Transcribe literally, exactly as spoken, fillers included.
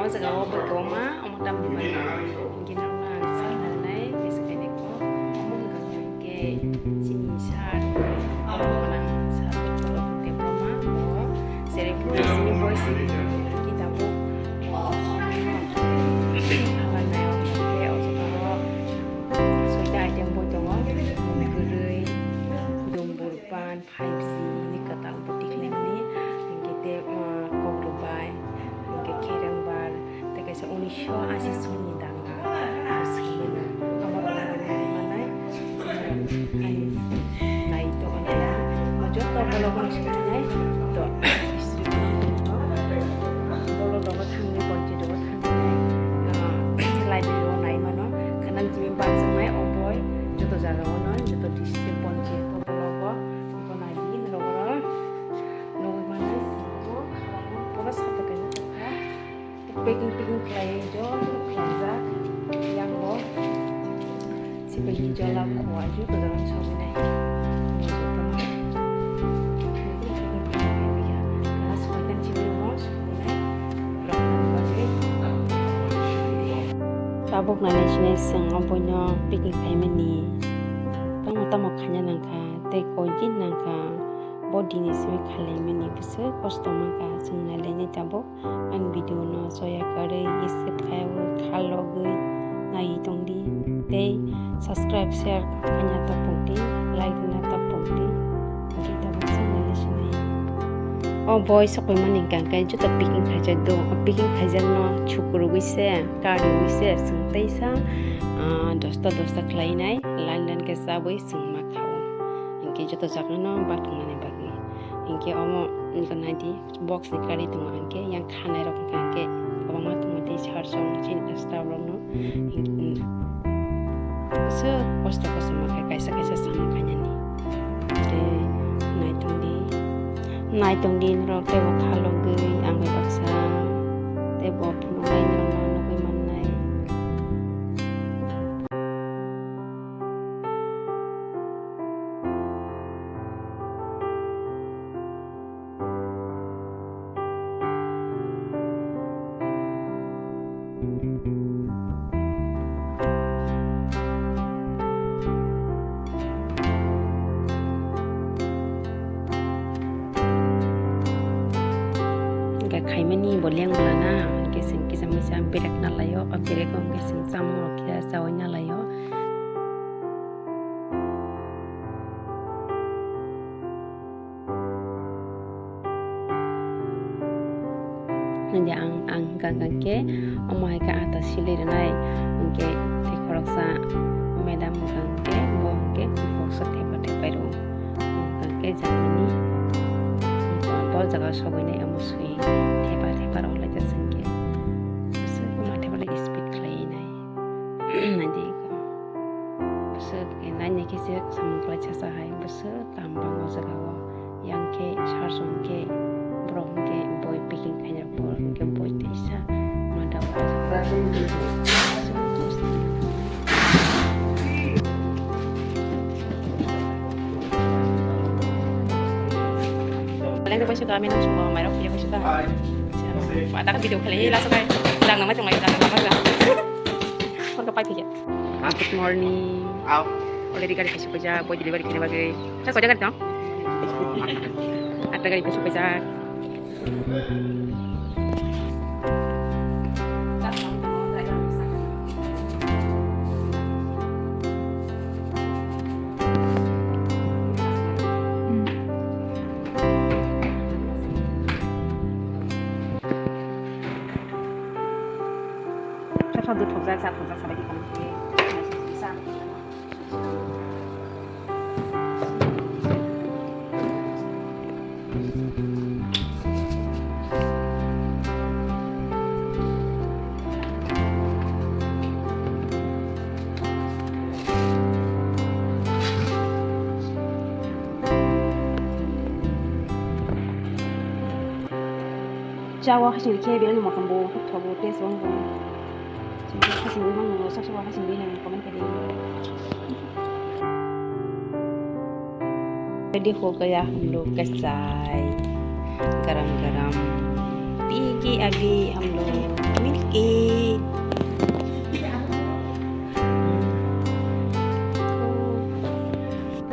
O jaga o bai kwbangma omo tamni bagwi hwnkhe norokno ang sa narwknai kaisa kainwi kok. Omo wngkha hwnkhe chini sir, borok gwnang sir Debbarma, bo Cherry Blossom ni boys hwnkhe tabuk, o, o, o, o jaga o soita item boi tongo, kwrwi, dumbur, pan, five G ni kwtal bo tikhlaimani, hwnkhe tei, ah, kokrwbai, hwnkhe kherengbar, tei kaisa unisho ashi soni danga, bo swimano, amo rwmani manai, ani nai to ani, mo joto bologo swinai, to, bolo rogo thangwi, bonti rogo thangwi, ah, library o nai mano, khanang chini bakjaknai, o boi, joto jaga o no, joto district, bonti, Vlogo, iko nai di, vlogo no nugwi manai, iko khalangma, pura sato kaisa tongkha. Packing, packing khlaiwi joto khlaijak, yang bo. Sibini jola khua joto jaga sogwi nai. Joto no. Packing khlaiwi ya. Class hoitan sibini mo sogwi nai. Rok nang bagwi. Tabuk nai sinai chwng oboino packing khaimani. Tamo tamo khaina nangkha. Tei koi din nangkha, bo dini simi khalaimani bwswk kosto mankha, chwng nailainai tabuk ani video no soya kwrwi skip khaiwi khalogwi naiwi tongdi tei subscribe, share khaina tapokdi, like rwna tapokdi, hwnkhe tabuk chwng nailai sinai. O boi sokoimani hwnkha khe joto packing khaijak do, o packing khaijakno chukrugwi se, karigwi se chwng teisa, ah, dosta dosta khlainai line line khe chabwi chwng ma kha-o. Hinkhe joto jagano bathumnani bagwi. Hinkhe omo nini nai di, box ni kari tongo hinkhe, yang khanai rok hinkhe kwbangma tongo tei sar song chini staff rokno. Hinkhe, bwswk kosto kosto ma khe kaisa kaisa samung khainani. Tei naitongdi, naitongdi norok tei bo khalogwi ang bai baksa tei bo phunuknai norokno nugwi mannai. Hwnkhe khaimani bo leng bwlana, hwnkhe chwng kisa misa berekna laio, o bereko hwnkhe chwng chamung rok khe chaui na laio. Hwnkhe ang, ang hwnkha hwnkha khe omo hai khe ata silai rwnai, hwnkhe tei khoroksa madam hwnkha hwnkhe bo hwnkhe box o thepa thepai rwo, hwnkha hwnkhe janani bo jaga sogwi nai omo swi thepa thepa rw lai ta chwng khe bwswk ma thepa lai speed khlai nai. Naidi ko. Bwswk naina khe se samung kwlai cha cha hai, bwswk kaham bang o jaga o. Yang khe sar song khe borok hwnkhe boi packing khaina, borok hwnkhe boi teisa ma da o. Lengkhe paisa ka, mena sungo mairok piya paisa ka. Mata ka video khalai, laso kai. Jang nama chungai, jang nama chungai. Phone ka pai phiya. Ah, good morning. Aw. Already gari kaisa kaisa, boy delivery khaina bagwi. Sa kaisa gari tong? Atta gari kaisa kaisa. Sa sa dui thokjak, sa thokjak, sa bai di khamsi. Sa. Chao hasing khe belai ni motom bo, thok bo, taste bo wng bo. Chini khe hasing wi mano, sak sak hasing wi nang comment khe di. Ready ho gaya hum log ka chai, garam garam. P के अभी हम लोग मिल